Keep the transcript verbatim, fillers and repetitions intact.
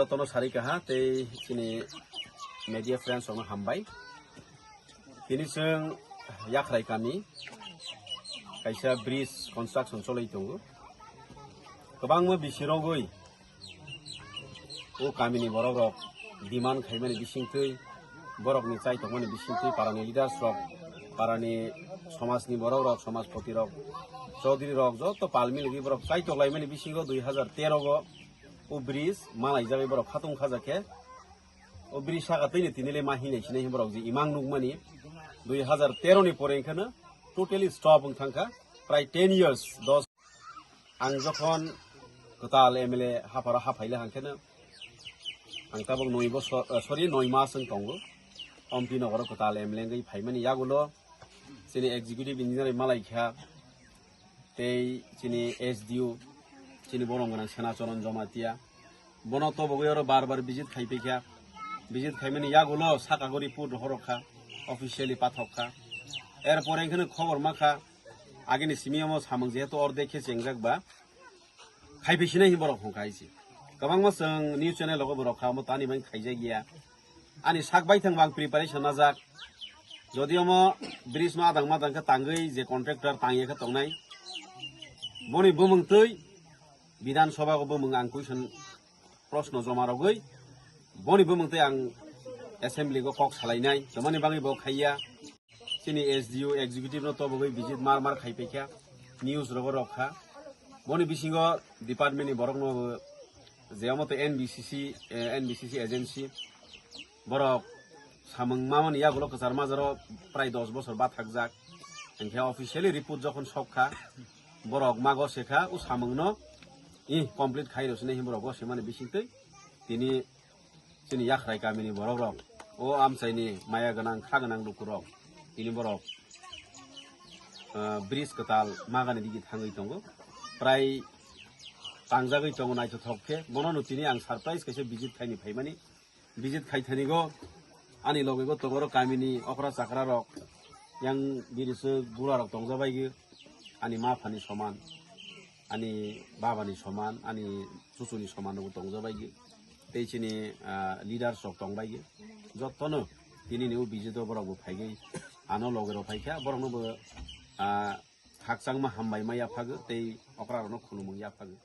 Tono sari kaha tei chini media friends rokno hambai. Tini chwng Yakhrai kami kaisa bridge construction cholwi tongo. Kwbangma bisirogwi o kamini borok rok demand khaimani bisingtwi, borokni chai tongmani bisingtwi, parani leaders rok, parani somajni borok rok, somajpoti rok, chaudhuri rok, joto pal milwi borok chai toklaimani bisingo dui hazar tero go o bridge malaijagwi borok khatung khajakhe. O bridge saka twi ni tini le ma hinai sinai borok je imang nukmani dui hazar tero ni pore enkheno totally stop wng thangkha, prai ten years, dos. Ang jokhon kwtal M L A hapharo haphaile hangkheno ang tabuk noi bosor, eh, sorry, noi mas wng tongo. Ompi nogoro kwtal M L A wngwi phaimani yagulo chini executive engineer malaikha, tei chini S D O, chini borong gwnang Senacharan Jamatia. Bono tobogwi oro bar bar visit khai paikha. Visit khaimani yagulo saka gori report rohorokha, officially pathokha. Erpore enkheno khobor makha, agini simi omo samung jehetu ordek khe chengjak ba, khai phi sinai hin borok hongkha hai se. Kwbangma chwng news channel rogo bo rokha, omo tani bai khaijak ya. Ani sak baithang bang preparation najak. Jodi omo bridge no adang madang khe tangwi je contractor tangya khe tongnai. Boni bumung twi Bidhan Sabha go bumung ang question proshno joma rogwi. Boni bumung twi ang assembly go kok salainai. Tomani bangwi bo khaiya. Chini S D O executive no tobogwi visit mar mar khai paikha, news rogo rok kha. Boni bisingo department ni borok no bo je omo to N B C C, eh, N B C C agency borok samung mamani yagulo kwchar majaro prai dos bosor bathakjak. Hinkhe officially report jokhon sok kha, borok mago se kha, o samung no, ih, complete khai rw sinai hin borok go se mani bisingtwi tini chini Yakhrai kamini borok rok, o amchaini maya gwnang, kha gwnang lukurok, tini borok, ah, bridge kwtal magani digi thangwi tongo. Prai tangjagwi tongo naithothok khe. Bono no tini ang surprise kaisa visit khaini phaimani. Visit khai thani go ani loge go tongo oro kamini okra chakra rok, yang biri se bura rok tongjabaigi, ani ma phani soman, ani baba ni soman, ani chuchu ni soman rok tongjabaigi. Tei chini, ah, leaders rok tongbaigi. Jotono tini ni o visit o borok bo phaigwi ano loge rok phaikha, borok no bo, ah, khakchangma hambai ma yaphago tei okra rok no khulumung yaphago.